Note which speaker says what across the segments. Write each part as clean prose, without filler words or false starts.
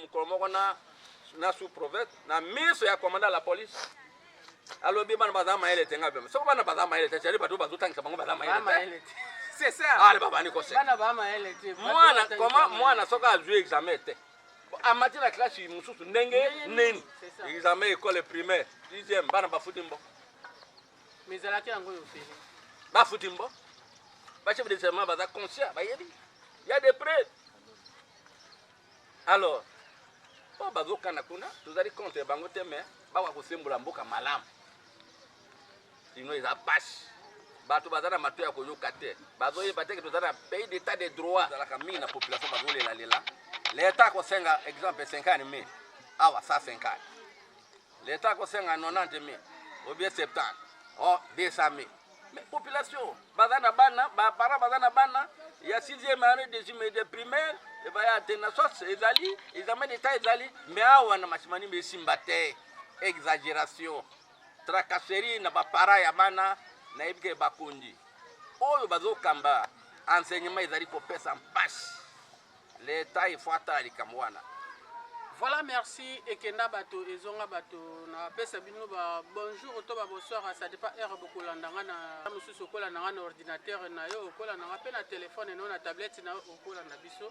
Speaker 1: mokolo moko na na sous province na miso ya commandant la police, alobi bana baza mayele te. Nga bema soki bana baza mayele te, cedi bato bazotangisa bango baza mayele te.
Speaker 2: C'est ça.
Speaker 1: Ale babandi koseka.
Speaker 2: Bana ba mayele te.
Speaker 1: Mwana koma mwana soki azwi examen te, amati na classe mosusu ndenge nini? Examen école primaire dixième, bana bafuti mbo.
Speaker 2: Mais ezalaki yango oyo ofele.
Speaker 1: Bafuti mbo, bachef de serment baza conscient, bayebi, ya des preuves. Alors oyo bazokana kuna, tozali contre bango te, mais bakoka kosembola mboka malamu, sinon eza pasi. Bato baza na mato ya koyoka te, bazoyeba te ke toza na pays d'état de droit. Ezalaka mingi na population bazolelalela leta akosenga, exemple, 50 000, awa 150, leta akosenga 90 000 ou bien 70 oh 200 000. Mais population baza na bana, baparent baza na bana ya 6e année de primaire, ebaya te na sos ezali examen d'état ezali. Mais awa na Masimanimba esimba te, exagération, tracasserie na baparent ya bana. Nayebi ke bakonzi oyo bazokamba enseignement ezali kopesa mpasi. Leta, il faut atala likambo wana.
Speaker 2: Voilà, merci. Ekenda bato, ezonga bato, napesa bino ba bonjour to ba bonsoir, ça dépend heure bokolanda nga. Na mosusu okolanda nga na ordinateur na yo, okolanda nga mpe na telefone na yo, na tablette na yo, okolanda biso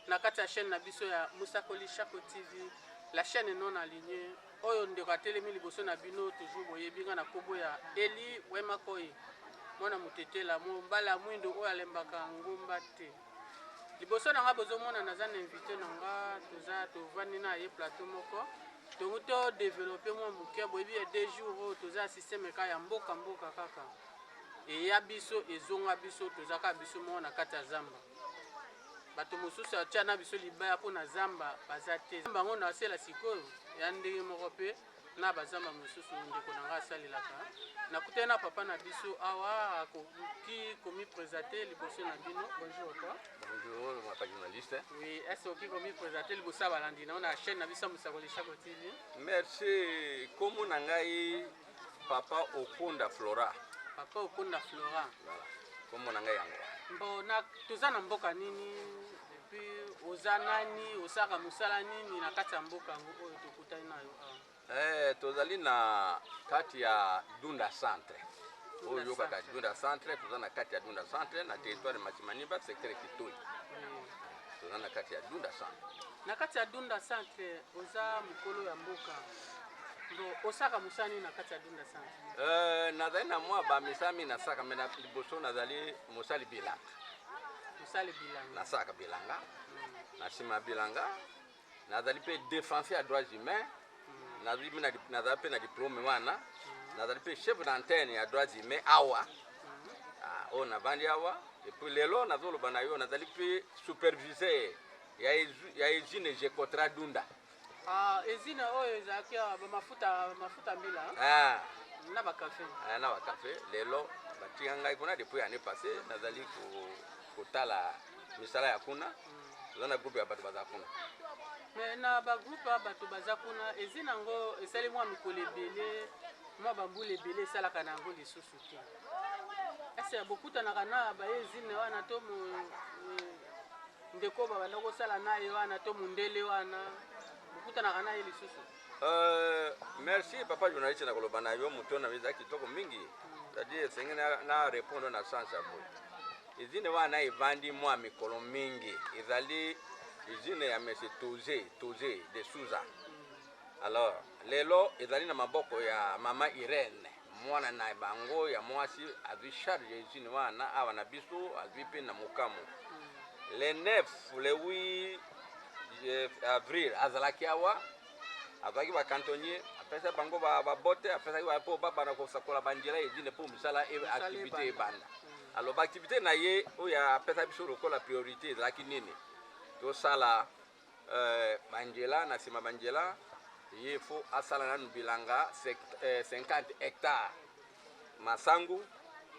Speaker 2: na kati ya chaîne na biso ya Mosakoli Chako TV, la chaîne non alignée. Oyo ndeko atelemi liboso na bino, toujours boyebi nga na nkombo ya Eli Wemakoi, mwana motetela, mobala ya mwindo oyo alembaka ngomba te. Liboso na nga bozomona naza na invité na nga, toza tovandi na ye plateau moko, tongo todévelopper mwa moke. Boyebi ya 2 jours oyo toza ya système ka ya mboka mboka kaka eya biso, ezonga biso, toza kaka biso moko na kati ya zamba. Bato mosusu atya na biso libaya mpo na zamba baza te. Zamba yango na asela sikoyo ya ndenge moko mpe na bazamba mosusu. Ndeko na ngai asalelaka, nakutani na papa na biso awa, akoki komiprésenter liboso na bino. Bonjour papa.
Speaker 1: Bonjour, papa journaliste.
Speaker 2: Oui, est ce okoki komiprésenter liboso ya balandi na yo na chaîne na biso ya Mosakoli Chako TV?
Speaker 1: Merci. Kombo na ngai Papa Okonda Flora.
Speaker 2: Papa Okonda Flora.
Speaker 1: Voilà, kombo na ngai yango.
Speaker 2: Bon, na toza na mboka nini? Et puis oza nani? Osalaka mosala nini na kati ya mboka yango oyo tokutani na yo awa?
Speaker 1: Tozali na kati ya Dunda Centre oyo oyokaka. Dunda Centre, toza na kati ya Dunda Centre, na territoire Masimanimba, secteur Kitoi. Toza na kati ya Dunda Centre.
Speaker 2: Na kati ya Dunda Centre, oza mokolo ya mboka. Bon, osalaka mosala nini na kati ya Dunda Centre?
Speaker 1: Nazali na mwa bamisala mingi nasalaka, mais na liboso nazali mosali bilanga.
Speaker 2: Mosali bilanga.
Speaker 1: Nasalaka bilanga. Na nsima ya bilanga, nazali mpe défenseur ya droits humains. Nazali mpe na diplôme wana. Nazali mpe chef d'antenne ya droits humains awa oyo navandi awa. Et puis lelo nazoloba na yo, nazali mpe superviseur ya usine Gecotra Dunda.
Speaker 2: Ah, usine oyo ezalaki bamafuta, mafuta mbila
Speaker 1: ah.
Speaker 2: na bakafe.
Speaker 1: Ah, na bakafe. Lelo batika ngai kuna depuis année passée, nazali kotala misala ya kuna. Toza na groupe ya bato baza kuna.
Speaker 2: Mais na bagroupe ya bato baza kuna, usine yango esali mwa mikolo ebele, mwa bambula ebele, esalaka na yango lisusu te. Ese bokutanaka na baye usine wana to ndeko babanda kosala na ye wana to mundele wana, bokutanaka na ye lisusu?
Speaker 1: Merci papa journaliste. Na koloba na yo, moto na yo eza kitoko mingi, c'est-à-dire esengi na répondre na sens ya boye. Usine wana evandi mwa mikolo mingi, ezali usine ya monsieur Toze, Toze de Souza. Alors lelo ezali na maboko ya mama Irene, mwana na bango ya mwasi, azwi charge ya usine wana awa na biso, azwi mpe na mokamu. Le 9, le 8 avril azalaki awa, azwaki bacantonnier, apesaki bango babote, apesaki mpo babanda kosakola banzela ya usine mpo mosala, activité ebanda. Alors baactivité na ye oyo apesa biso lokola priorité ezalaki nini? Tosala banzela. Na nsima banzela, ye faut asala nanu bilanga 50 hectare, masangu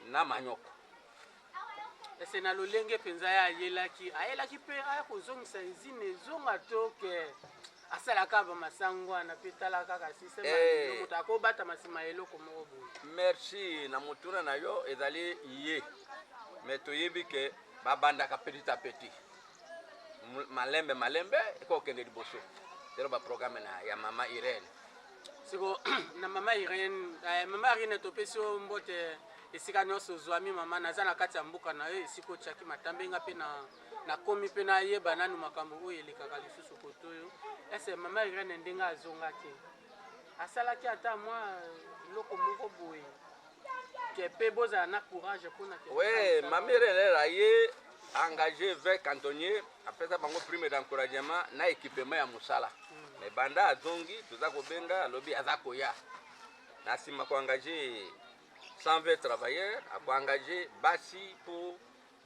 Speaker 1: na manyoko.
Speaker 2: Ese na lolenge mpenza ye ayelaki, ayelaki mpe aya kozongisa usine ezonga to ke asalaka bamasango wana mpe tala kaka système moto akobatama nsima ya eloko moko boye?
Speaker 1: Merci na motuna na yo. Ezali ye, mais toyebi ke babandaka petit à petit, malembe malembe, ekokende liboso. Selon baprogramme na ya mama Irene.
Speaker 2: Siko na mama Irene, mama Irene, topesi yo mbote esika nyonso ozwami. Mama, naza na kati ya mboka na yo, esika otiaki matambe. Nga mpe nakomi mpe nayeba nanu makambo oyo elekaka lisusu koto oyo. Ese mama Irene, ndenge azongaki, asalaki ata mwa eloko moko boye ke mpe bozala na courage mpona ke?
Speaker 1: Oui, mama Irene aye engagé 20 cantonnier, apesa bango prime d'encouragement na équipement ya mosala. Mais banda azongi, toza kobenga, alobi aza koya na nsima koengage 120 travailleurs, akoengage basi mpo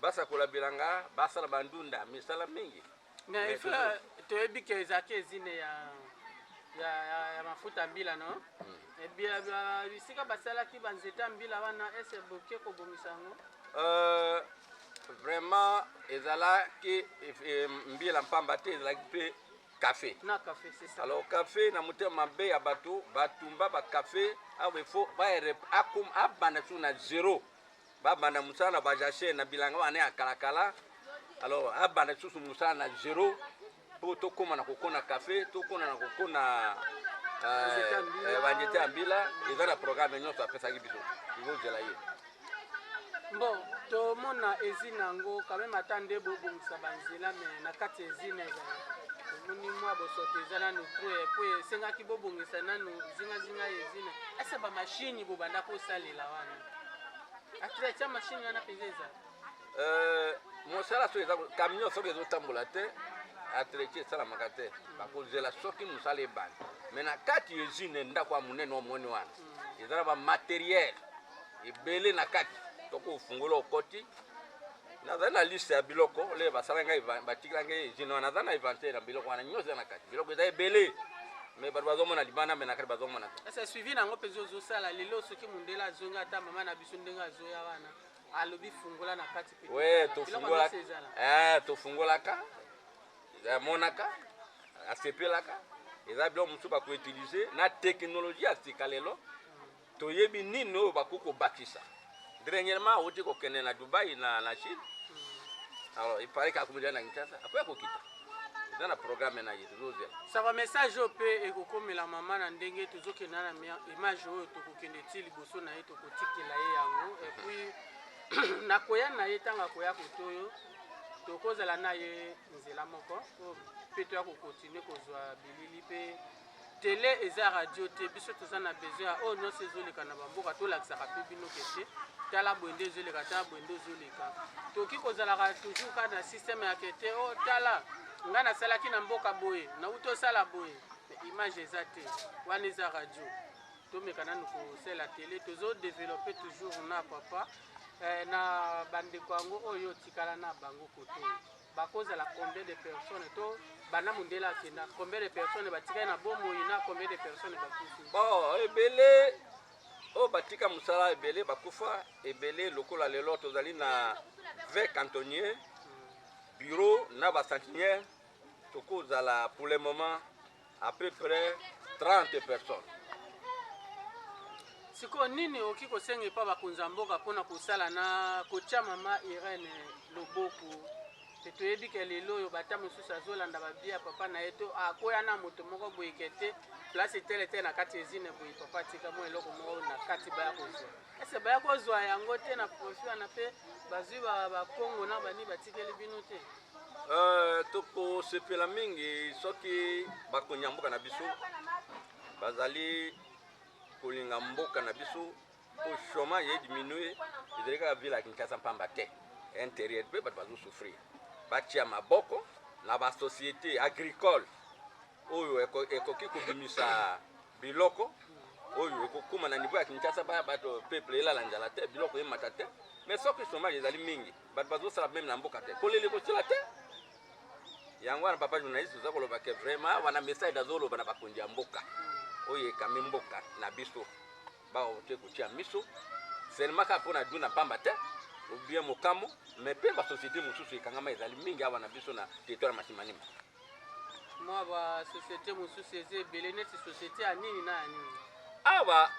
Speaker 1: basakola bilanga, basala bandunda, misala mingi.
Speaker 2: Mais
Speaker 1: Mais
Speaker 2: il faut toyebi ke ezalaki usine ya mafuta mbila, no? Bisika basalaki banzete ya mbila wana, ese boke kobongisa yango?
Speaker 1: Vraiment ezalaki mbila mpamba te, ezalaki mpe café.
Speaker 2: Na café, c'est ça.
Speaker 1: Alors café, na motema mabe ya bato, batumba bacafé awa. Il faut abanda su na zéro, babanda mosala na bajachère na bilanga wana ya kalakala. Alors abanda lisusu mosala na zéro mpo tokóma na kokona café, tokóna na kokona
Speaker 2: Banzete ya mbila.
Speaker 1: Banzete ya mbila. Eza na programme nyonso apesaki biso, tozozela ye.
Speaker 2: Bon, tomona usine yango quand même, ata nde bobongisa banzela, mais na kati ya usine ezala, tomoni mwa bosoto eza nanu trop, po esengaki bobongisa nanu zingazinga ya usine. Ese bamashine bobanda kosalela wana, entretien machine wana mpenza ezala?
Speaker 1: Mosala soki eza camion, soki ezotambola te, entretien esalamaka te. Bakozela soki mosala ebanda. Mais na kati ya usine, ndako ya monene omoni wana, eza na bamatériel ebele na kati. Soki ofungola, okoti, nazali na liste ya biloko le basala ngai, batikela ngai usine wana. Naza na inventaire ya biloko wana nyonso eza na kati. Biloko eza ebele, mais bato bazomona libanda, mais na kati bazomona te.
Speaker 2: Ese suivi nango mpenza ozosala lelo, soki mondele azongi, ata mama na biso ndenge azoya wana, alobi fungola na kati pe
Speaker 1: we
Speaker 2: totala. Biloko
Speaker 1: Tofungolaka.
Speaker 2: nyonso ezala.
Speaker 1: Tofungolaka, amonaka, asepelaka. Eza biloko mosusu bakoutilize na technologie ya sika. Lelo toyebi nini oyo bakoki kobakisa. Dernièrement awuti kokende na Dubai, na Chine. Alors il paraît kakomela na Kinshasa, akoya kokita. Eza na programme na ye, tozozela.
Speaker 2: Saka message oyo mpe ekokomela mama na ndenge tozokende na image oyo, tokokende ti liboso na ye, tokotikela ye yango. Et puis nakoya na ye, ntango akoya kote oyo, tokozala na ye nzela moko oyo mpe toya kokontinue kozwa bilili. Mpe télé eza radio te, biso toza na besoin ya oyo nyonso ezoleka na bamboka, tolakisaka mpe bino ke te, tala boye nde ezoleka, tala boye nde ezoleka. Tokoki kozalaka toujours kaka na système ya ke te, o tala ngai nasalaki na mboka boye, nauti osala boye, mais image eza te. Wana eza radio. Tomeka nanu kosala télé, tozodéveloppe toujours na papa na bandeko yango oyo otikala na bango kote oyo. Bakozala combien de personnes to banda mondele akenda? Combien de personnes batikali na bomoi na combien de personnes bakufi?
Speaker 1: Bon, ebele oyo batika mosala, ebele bakufa, ebele. Lokola lelo tozali na 20 cantonnier, bureau na basantinière, tokozala pour le moment à peu près 30 personnes.
Speaker 2: Sikoyo nini okoki kosenga epa bakonzi ya mboka mpona kosala na kotia mama Irene loboko? Te, toyebi ke lelo oyo bata mosusu azolanda babia papa na ye, to akoya na moto moko boye ke te, place tele te, na kati usine boye, papa atika mwa eloko moko na kati, baya kozwa. Ese baya kozwa yango te na profit wana mpe bazwi bakongo na bani batikeli bino te?
Speaker 1: Tokosepela mingi soki bakonzi ya mboka na biso bazali kolinga mboka na biso, po chômage ediminue. Ezali kaka ville ya Kinshasa mpamba te, intérieur mpe bato bazosouffrir. Batia maboko na basociété agricole oyo ekoki kobimisa biloko oyo ekokóma na niveau ya Kinshasa, baya bato, peuple elala nzala te, biloko emata te. Mais soki chômage ezali mingi, bato bazosala même na mboka te, kolela ekosila te. Yango wana, papa journaliste, oza koloba ke vraiment wana message azoloba na bakonzi ya mboka oyo ekami mboka na biso, baote kotia miso seulement kaka mpona duna pamba te ou bien mokamo, mais mpe basociété mosusu ekangama ezali mingi awa na biso na territoire ya Masimanimba.
Speaker 2: Mwa basociété mosusu eza ebele, neti société ya nini na ya nini?
Speaker 1: Awa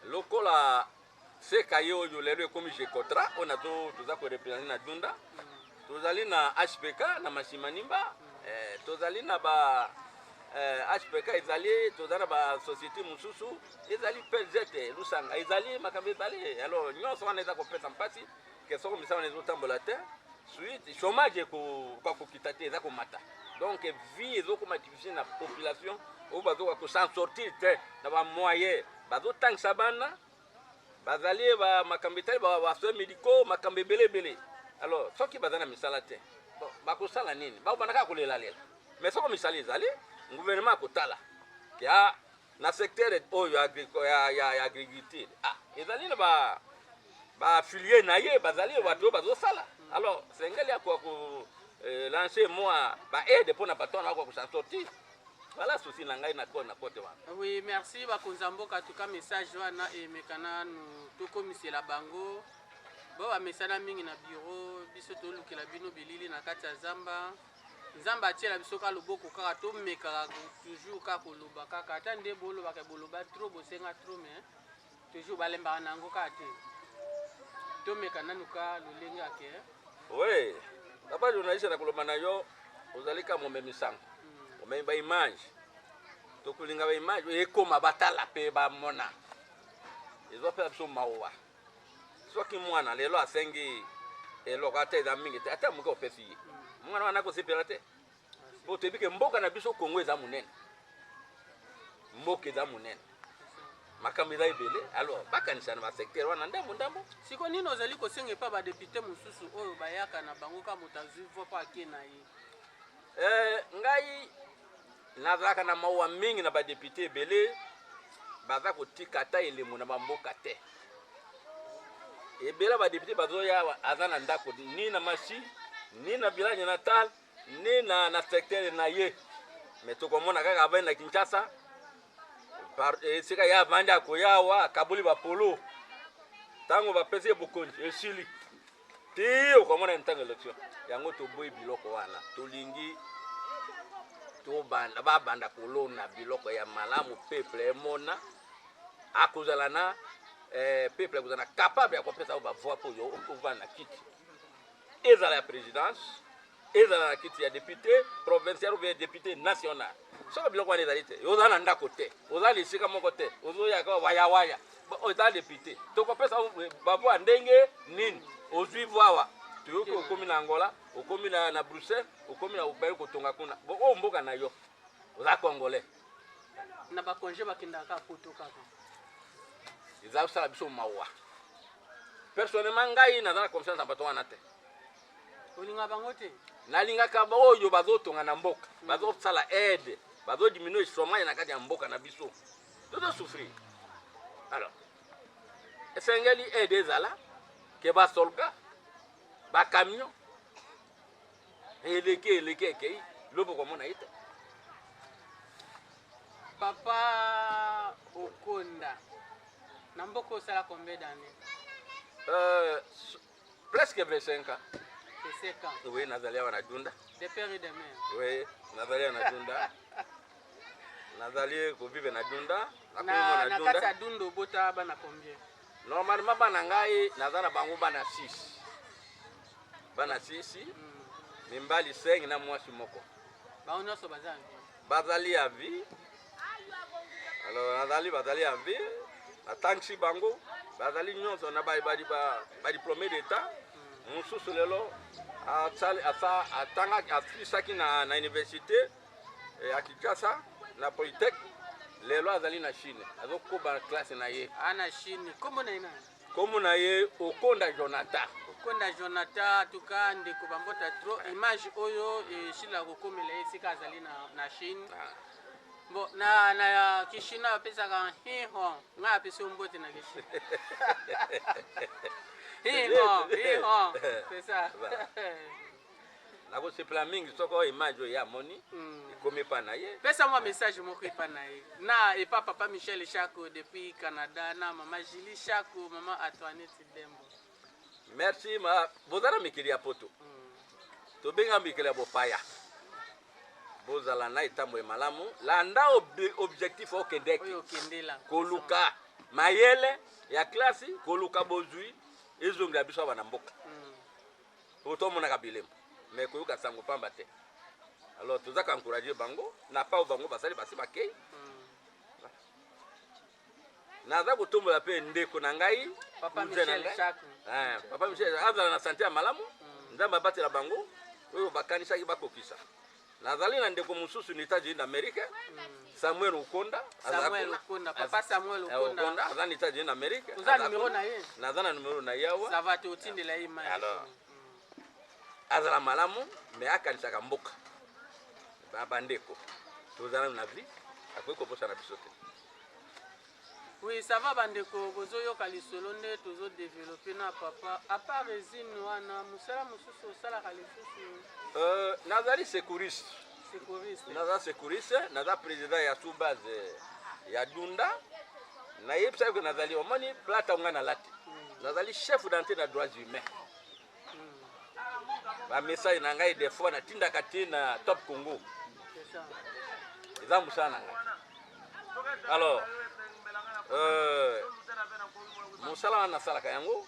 Speaker 1: lokola seka ye oyo lelo ekomi Gecotra, oyo nazo toza koreprésente na Dunda. Tozali na HPK na Masimanimba, tozali na ba HPK ezali, toza na basociété mosusu ezali, PZ Lusanga ezali, makambo ezali. Alors nyonso wana eza kopesa mpasi ke soko misala wana ezotambola te, suite chômage ekoka kokita te, eza komata. Donc vie ezokoma difficile na population oyo bazokoka kos'en sortir te na bamoyen. Bazotangisa bana, bazali makambo etali basoins médicaux, makambo ebele ebele. Alors soki baza na misala te, bon, bakosala nini? Bakobanda kaka kolelalela. Mais soko misala ezali, gouvernement akotala ke a na secteur oyo ya agriculture, ah, ezali na baaffilié na ye, bazali bato oyo bazosala. Alors sengeli akoka ko lancer mwa baaide mpona bato wana bakoka kos'en sortir. Voilà souci na ngai na kote wana.
Speaker 2: Oui, merci bakonzi ya mboka. Tuka message wana emeka nanu tokomisela bango bo bamesana mingi na bureau. Biso tolukela bino bilili na kati ya zamba. Nzambe atiela biso kaka loboko, kaka tomekaka toujours kaka koloba kaka, ata nde bolobaka, boloba trop, bosenga trop, mais toujours balembaka na yango kaka te. Tomeka nanu ka lolenge ake.
Speaker 1: Oui, papa journaliste, na koloba na yo, ozali ka momemi sango, omemi baimage. Tokolinga baimage oyo ekóma, batala mpe bamona. Ezopesa biso mawa soki mwana lelo asengi eloko, ata eza mingi te, ata moke, opesi ye, mwana wana akosepela te. Po toyebi ke mboka na biso Kongo eza monene, mboka eza monene, makambo eza ebele. Alors bakanisa na basecteur wana ndambo ndambo.
Speaker 2: Siko nini ozali kosenga epa badéputé mosusu oyo bayaka na bango kaka moto azwi voix mpo ake na ye?
Speaker 1: Ngai nazalaka na mawa mingi na badéputé ebele baza kotika ata elembo na bamboka te. Ebele badéputé bazoya awa, aza na ndako ni na Mashi, ni na village natal, ni na secteur na ye. Mais tokomona kaka avandi na Kinshasa, esika ye avandi, akoya awa, akaboli bapolo. Ntango bapesi ye bokonzi, esili ti okomona ntango élection. Yango toboyi biloko wana. Tolingi tobanda, babanda kolona biloko ya malamu, peuple emona, akozala na peuple akozala na capable ya kopesa oyo bavoix mpo oyo ovanda na kiti, ezala ya présidence, ezala na kiti ya député provincial ou bien député national. Soki biloko wana ezali te, oza na ndako te, oza na esika moko te, ozoyaka wayawaya, oza député, tokopesa bavoix ndenge nini? Ozwi voix awa, toyoki okomi na Angola, okomi na Bruxelles, okomi na obayi kotonga kuna. Bo oyo mboka na yo, oza Congolais.
Speaker 2: Na bacongé bakendaka kaka poto kaka.
Speaker 1: Eza kosala biso mawa. Personnellement, ngai naza na confiance na bato wana te.
Speaker 2: Olinga bango te?
Speaker 1: Nalingaka oyo bazotonga na mboka, bazosala aide, bazodiminue chômage na kati ya mboka na biso. Tozosouffrir. Alors esengeli aide ezala ke basolka bacamion eleki eleki, ekei lobo komona ye te.
Speaker 2: Papa Okonda, na mboka osala combien d'années?
Speaker 1: Presque 25 ans.
Speaker 2: C'est 5 ans.
Speaker 1: Oui, nazali awa na Dunda.
Speaker 2: De père et de mère?
Speaker 1: Oui, nazali awa na Dunda, nazali kovivre na Dunda.
Speaker 2: Na kati ya Dunda, obota bana combien?
Speaker 1: Normalement bana ngai naza na bango bana 6, bana 6, mibali 5 na mwasi moko.
Speaker 2: Bango nyonso baza?
Speaker 1: Bazali ya vie. Alors nazali, bazali ya vie, natangisi bango, bazali nyonso na badiplômé d'état. Mosusu lelo atangaki, asilisaki na université ya Kinshasa na Polytech, lelo azali na Chine, azokoba classe na ye.
Speaker 2: Ana Chine, kombo na ye nani?
Speaker 1: Kombo na ye Okonda Jonathan.
Speaker 2: Okonda Jonathan. Atuka ndeko, bambota trop. Image oyo esila kokomela ye esika azali na Chine. Bon, na kishina bapesaka hiho. Ngai apesi yo mbote na kishina, hiho hiho, c'est ça.
Speaker 1: Nakosepela mingi soki oyo image oyo ye amoni ekomi epa na ye.
Speaker 2: Pesa mwa message moko epa na ye, na epa papa Michel Chako depuis Canada, na mama Julie Chako, mama Antoinette Dembo.
Speaker 1: Merci. Ma boza na mikili ya poto, tobenga mikili ya bopaya, bozala na etambo ya malamu. Landa objectif okendeki
Speaker 2: oyo okendela.
Speaker 1: Koluka mayele ya klasi, koluka bozwi ezongela biso awa na mboka, po tomonaka bilembo, mais koyoka sango pamba te. Alors toza koencourage bango na pao bango basali basi bakei. Naza kotombola mpe ndeko na ngai
Speaker 2: Papa
Speaker 1: cousin na
Speaker 2: Michel
Speaker 1: ngai.
Speaker 2: Jacques.
Speaker 1: Eh, Papa Michel azala na sante ya malamu. Nzambe abatela bango oyo bakanisaki bakokisa. Nazali na ndeko mosusu na États-Unis d'Amérique, Samuel Okonda. Aza
Speaker 2: Samuel
Speaker 1: kuna.
Speaker 2: Okonda, Papa Samuel
Speaker 1: Eh,
Speaker 2: Okonda.
Speaker 1: Okonda aza na États-Unis d'Amérique.
Speaker 2: Oza
Speaker 1: Aza
Speaker 2: numero
Speaker 1: kuna.
Speaker 2: na ye?
Speaker 1: Naza na numero na ye awa.
Speaker 2: Ça va, te otindela ye image.
Speaker 1: Alors, azala malamu, me akanisaka mboka. Bandeko tozala na vie, akoki koposa na biso te.
Speaker 2: Oui, ça va, bandeko, bozoyoka lisolo nde tozodéveloppe na papa. À part résine wana, mosala mosusu osalaka lisusu?
Speaker 1: Nazali secouriste.
Speaker 2: Secouriste.
Speaker 1: Naza secouriste, naza président ya sous-base ya Dunda. Nayebisaki ke nazali, omoni plata ngai nalati, nazali chef d'antenne na droits humains. Bamessage na ngai, des fois natindaka te na Top Congo.
Speaker 2: C'est ça.
Speaker 1: Eza mosala na ngai. Alors mosala wana nasalaka yango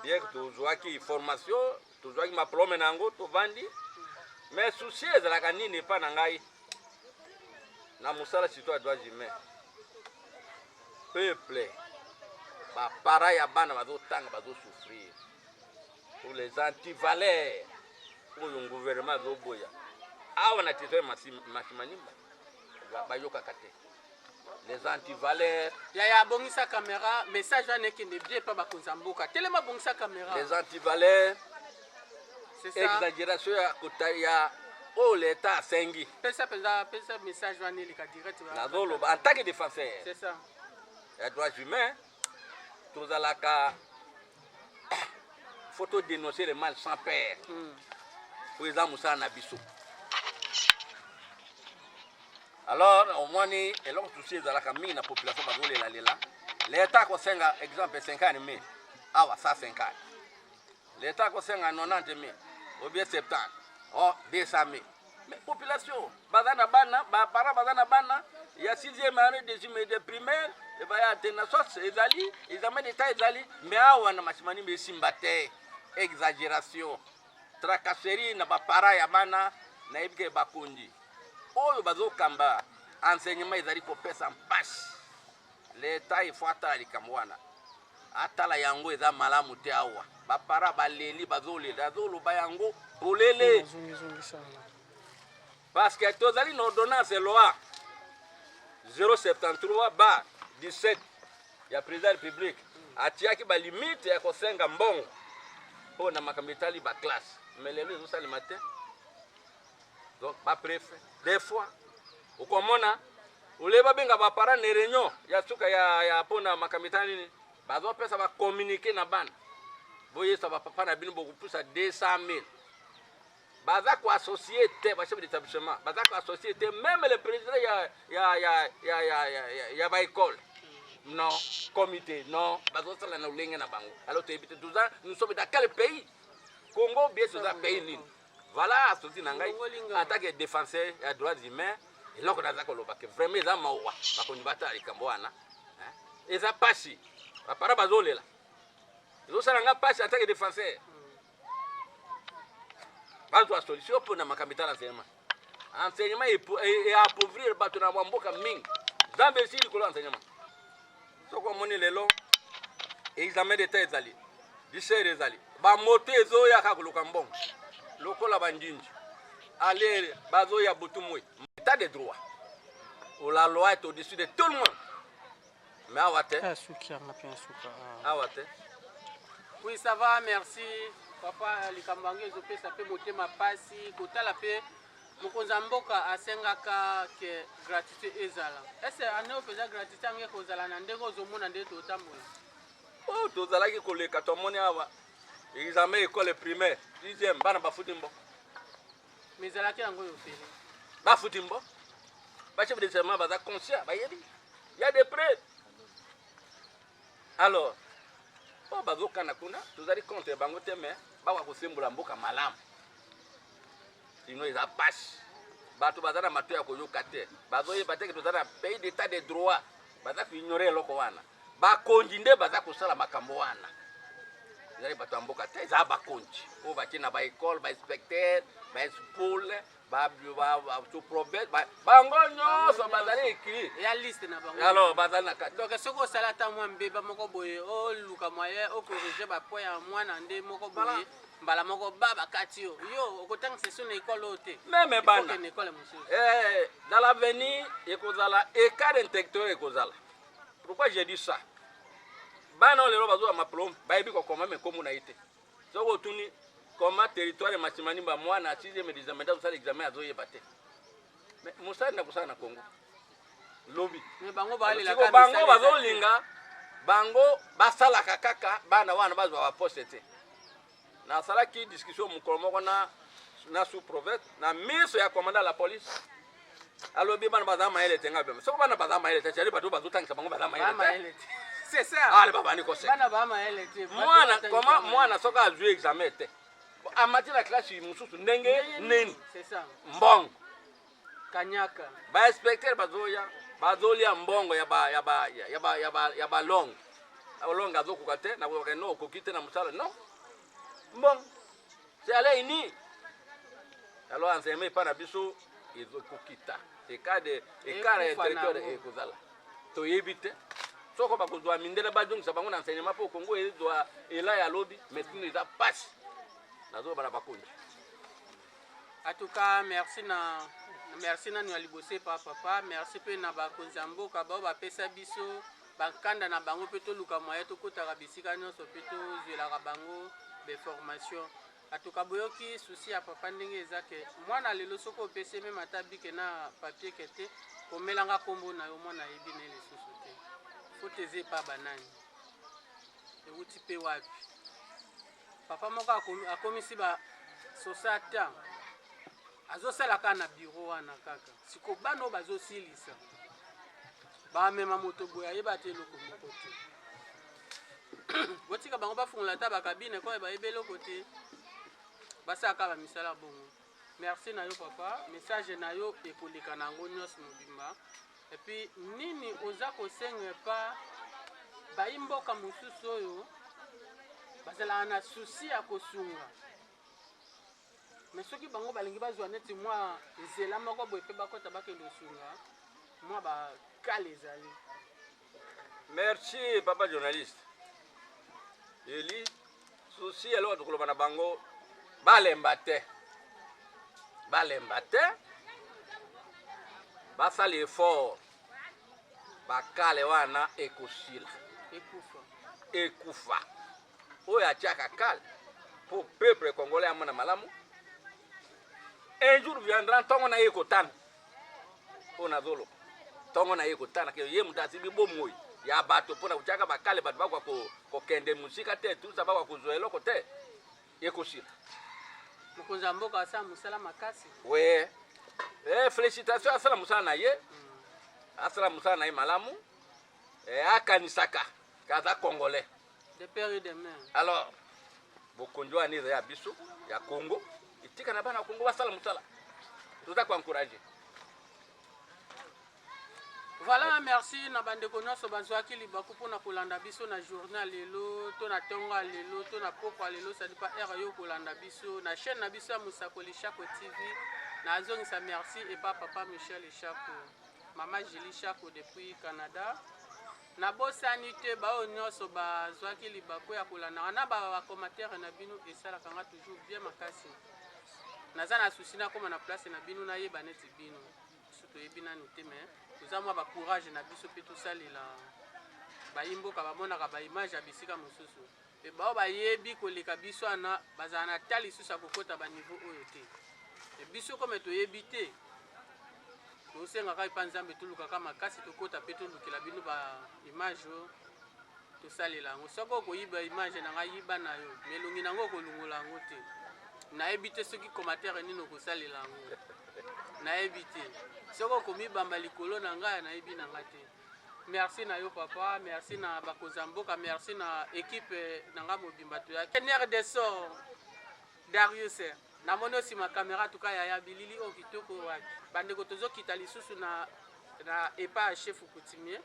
Speaker 1: bien que tozwaki formation, tozwaki maplome na yango, tovandi. Mais souci ezalaka nini epa na ngai na mosala, surtout ya droits humains? Peuple, baparents ya bana bazotanga, bazosouffrir pour les antivaleurs oyo gouvernement azoboya awa na territoire Masimanimba. Bayokaka te, les antivaleurs.
Speaker 2: Yaya, abongisa caméra, message wana ekende bien epa bakonzi ya mboka. Telema, abongisa caméra.
Speaker 1: Les antivaleurs.
Speaker 2: C'est ça.
Speaker 1: Exagération ya kota ya oyo leta asengi.
Speaker 2: Pesa mpenza, pesa message wana eleka direct.
Speaker 1: Nazoloba en tant que défenseur
Speaker 2: C'est ça.
Speaker 1: ya droits humains, tozalaka, faut todénoncer le mal sans peur. Po eza mosala na biso. Alors omoni, eloko souci ezalaka mingi na population, bazolelalela leta akosenga, exemple, 50 000, awa 150, leta akosenga 90 000 ou bien 70 oh 200 000. Mais population baza na bana, baparents baza na bana ya 6e année de primaire, baya te na sos ezali examen d'état ezali. Mais awa na Masimanimba esimba te, exagération, tracasserie na baparents ya bana. Nayebi ke bakonzi oyo bazokamba enseignement ezali kopesa mpasi. Leta ifo atala likambo wana, atala yango, eza malamu te. Awa baparents baleli, bazolela, azoloba yango polele, parce que tozali na ordonnance loi 073 ba 17 ya président ya République, atiaki balimite ya kosenga mbongo mpo na makambo etali baclasse, mais lelo ezosalema te. Donc bapréfet, des fois okomona ole babenga baparents na réunion ya suka ya mpona makambo etali nini, bazopesa bacommuniqué na bana: boyesa bapapa na bino, bokopusa 200 000. Baza koassocier te bachef d'établissement, baza koassocier te même le président ya baécole, non comité, non, bazosala na lolenge na bango. Alors toyebi te toza, nous sommes dans quel pays? Congo bien, toza pays nini? Voilà souci na ngai en tant que défenseur ya droits humains. Eloko naza koloba ke vraiment eza mawa, bakonzi batala likambo wana. Eza pasi, baparents bazolela, ezosala nga pasi en tant que défenseur. Bazwa solution mpona makambo etala enseignement. Enseignement eappauvrir bato na bamboka mingi. Nzambe esi likolo ya enseignement. Soki omoni lelo examen d'état ezali disere, ezali bamoto ezoya kaka koluka mbongo lokola banjinji alere, bazoya butu moi. État de droit où la loi est au-dessus de tout le monde, mais awa te.
Speaker 2: Asuki yanga mpe asuka.
Speaker 1: Awa te.
Speaker 2: Oui, ça va, merci papa. Likambo yango ezopesa mpe motema pasi kotala mpe mokonzi ya mboka asengaka ke gratuité ezala. Ese ane oyo mpenza gratuité yango ekozala na ndenge ozomona nde totambola?
Speaker 1: Oyo tozalaki koleka, tomoni awa examen école primaire sixième, bana bafuti mbo.
Speaker 2: Mais ezalaki yango oyo ofele.
Speaker 1: Bafuti mbo, bachef de serment baza conscient, bayebi, ya des preuves. Alors oyo bazokana kuna, tozali contre bango te, mais bakoka kosembola mboka malamu, sinon eza pasi. Bato baza na mato ya koyoka te, bazoyeba te ke toza na pays d'état de droit. Baza koignore eloko wana. Bakonzi nde baza kosala makambo wana, ezali bato ya mboka te, eza bakonzi oyo batie na baécole, bainspecteur, bainspole. Bango nyonso bazali écrit.
Speaker 2: Ya liste na bango.
Speaker 1: Alors bazali na kati.
Speaker 2: Donc soki osala ata mwa mbeba moko boye, oluka moyen ocorriger bapoint ya mwana nde moko boye, mbala moko ba bakati yo, yo okotangisa so na ekole oyo te.
Speaker 1: Même bana.
Speaker 2: Na ekole mosusu.
Speaker 1: Eh, dans l'avenir ekozala écart intellectuel ekozala. Pourquoi j'ai dit ça? Bana oyo lelo bazwa maplome, bayebi kokoma, me kombo na ye te. Soki otuni koma territoire ya Masimanimba, mwana 6e examen, azosala examen, azoyeba te. Mais mosali na kosala na Congo lobi.
Speaker 2: Me bango
Speaker 1: Siko
Speaker 2: balelaka.
Speaker 1: Bango bazolinga bango basalaka kaka bana wana bazwa baposte te. Nasalaki discussion mokolo moko na sous province na miso ya commandant la police. Alobi bana baza mayele te. Nga bema soki bana baza mayele te, cedi bato bazotangisa bango baza mayele te.
Speaker 2: C'est ça.
Speaker 1: Ale babandi koseka.
Speaker 2: Bana ba mayele te.
Speaker 1: Mwana koma mwana soki azwi examen te, amati na classe mosusu ndenge nini?
Speaker 2: C'est ça.
Speaker 1: Mbongo.
Speaker 2: Kanyaka.
Speaker 1: Bainspecteur bazoya, bazolia mbongo ya ba ya ba ya ba ya ba ya balongo. Olongo azokoka te na koyoka no okoki te na mosala non mbongo, c'est aller ini. Alors enseignement epa na biso ezokokita écart de écart
Speaker 2: Ekufa
Speaker 1: intellectuel
Speaker 2: nango.
Speaker 1: Ekozala toyebi te soko bakozwa mindele bazongisa bango na enseignement mpo Kongo ezwa ela ya lobi. Mais tino eza pasi, nazoba na bakonzi.
Speaker 2: En tout cas, merci na merci nanu ya liboso epa papa. Merci mpe na bakonzi ya mboka bao bapesa biso bankanda na bango mpe toluka moyen tokotaka bisika nyonso mpe tozwelaka bango bainformation. En tout cas, boyoki souci ya papa ndenge eza ke mwana lelo soki opesi ye même ata bic na papier ke te, komelanga nkombo na yo, mwana ayebi na ye lisusu te. Faute eza epa banani? Ewuti mpe wapi? Papa moko akomisi ba sosata, azosala kaka na bureau wana kaka. Siko bana oyo bazosilisa, bamema moto boye, ayeba te eloko moko te. Botika bango bafungola ata bacabine koyo, bayebi eloko te, basalaka bamisala bongo. Merci na yo papa, message na yo ekoleka na yango nyonso mobimba. Et puis nini oza kosenga epa bayi mboka mosusu oyo bazalaka na souci ya kosunga, mais soki bango balingi bazwa neti mwa nzela moko boye mpe bakɔta bakende kosunga, mwa bakale ezali?
Speaker 1: Merci papa journaliste. Eli souci eloko tokoloba na bango, balemba te, balemba te, basala effort, bakale wana ekosila.
Speaker 2: Ekufa.
Speaker 1: Ekufa. Oyo atiaka kale mpo peuple congolais amona malamu, un jour viendra, ntongo na ye ekotana. Oyo nazoloba, ntongo na ye ekotana ke ye moto asimbi bomoi ya bato mpona kotiaka bakale, bato bakoka kokende mosika te, tusa bakoka kozwa eloko te, ekosila.
Speaker 2: Mokonzi ya mboka asala mosala makasi.
Speaker 1: We, félicitation, asala mosala na ye, asala mosala na ye malamu. Akanisaka kaza congolais.
Speaker 2: De père et de mère.
Speaker 1: Alors bokonzi wana eza ya biso ya Congo, etika na bana ya Congo basala mosala, toza koencourager.
Speaker 2: Voilà, merci na bandeko nyonso bazwaki libaku mpona kolanda biso na journée ya lelo, to na ntongo ya lelo, to na pokwa ya lelo, ça dépend heure yo kolanda biso na chaîne na biso ya Mosakoli Shako TV. Nazongisa merci epa papa Michel Shako, mama Julie Shako depuis Canada. Nabosani te baoyo nyonso bazwaki libaku ya kolandaka na bacommentaire na bino, esalaka nga toujours bien makasi. Naza na souci nakóma na place na bino, nayeba neti bino. Biso toyebi nanu te, mais toza mwa bacourage na biso mpe tosalela bayi mboka bamonaka baimage ya bisika mosusu mpe bao bayebi koleka biso wana, bazala na ta lisusu ya kokɔta baniveau oyo te. E biso kome toyebi te, tosengaka epa Nzambe, tolukaka makasi tokɔta mpe tolukela bino baimage oyo tosalela yango. Soki okoyiba image na ngai, yiba na yo, mais elongi nango okolongola yango te. Nayebi te soki commentaire nini okosalela yango, nayebi te soki okomibamba likolo na ngai, nayebi na ngai te. Merci na yo papa, merci na bakonzi ya mboka, merci na équipe na ngai mobimba. Toyaki ner de sort Darius, namoni osima caméra tuka yaya bilili oyo kitoko wapi. Bandeko, tozokita lisusu na epa ya chef coutumier,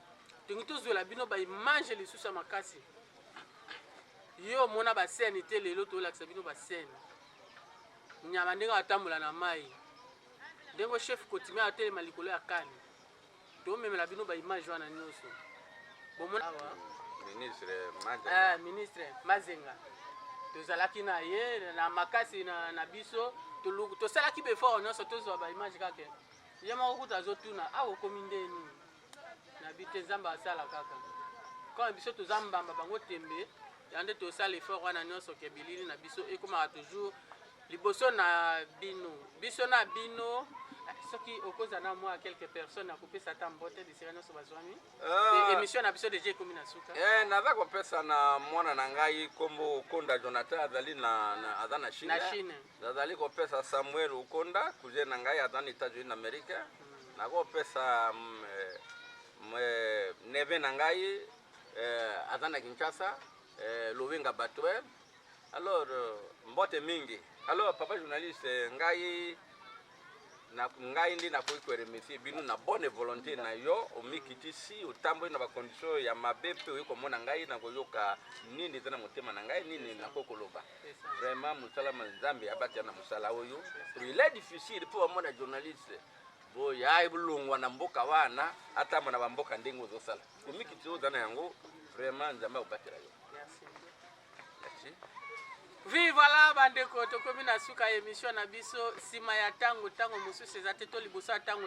Speaker 2: tongi tozwela bino baimage lisusu ya makasi. Yo omona bascène te, lelo tolakisa bino bascène, nyama ndenge atambola na mai. Ndenge chef coutumier atelema likolo ya kani, tomemela bino baimage wana nyonso bomona awa.
Speaker 1: Ministre Mazenga.
Speaker 2: Ministre Mazenga, tozalaki na ye na makasi na biso, tosalaki baeffort nyonso tozwa baimage. Kaka ye moko kuta azotuna awa okomi nde nini na bi te. Nzambe asala kaka comme biso toza mbamba bango tembe ya nde tosala effort wana nyonso ke bilili na biso ekomaka toujours liboso na bino, biso na bino. Soki okoza na mwa quelques personnes akopesa ata mbote bisika nyonso bazwami. Émission na biso déjà ekomi na suka.
Speaker 1: Naza kopesa na mwana na ngai nkombo Okonda Jonathan, azali na aza na Chine.
Speaker 2: Na Chine.
Speaker 1: Nazali kopesa Samuel Okonda, cousin na ngai, aza na États-Unis d'Amérique. Nakopesa neveu na ngai, aza na Kinshasa, Lowenga Batuel. Alors mbote mingi. Alors papa journaliste, ngai na ngai nde nakoki koremercier bino na bonne volonté na yo. Omikitisi, otamboli na bacondition ya mabe mpe oyi komona ngai na koyoka nini eza na motema na ngai, nini nakoki koloba. Vraiment, mosala ma Nzambe abatela na mosala oyo. Il est difficile mpo bamona journaliste boya elongwa na mboka wana, atamba na bamboka ndenge ozosala. Komikitisi oza na yango, vraiment Nzambe akobatela yo.
Speaker 2: Merci.
Speaker 1: Merci.
Speaker 2: Oui, voilà bandeko, tokomi na suka ya émission na biso. Nsima ya ntango, ntango mosusu eza te to liboso ya ntango.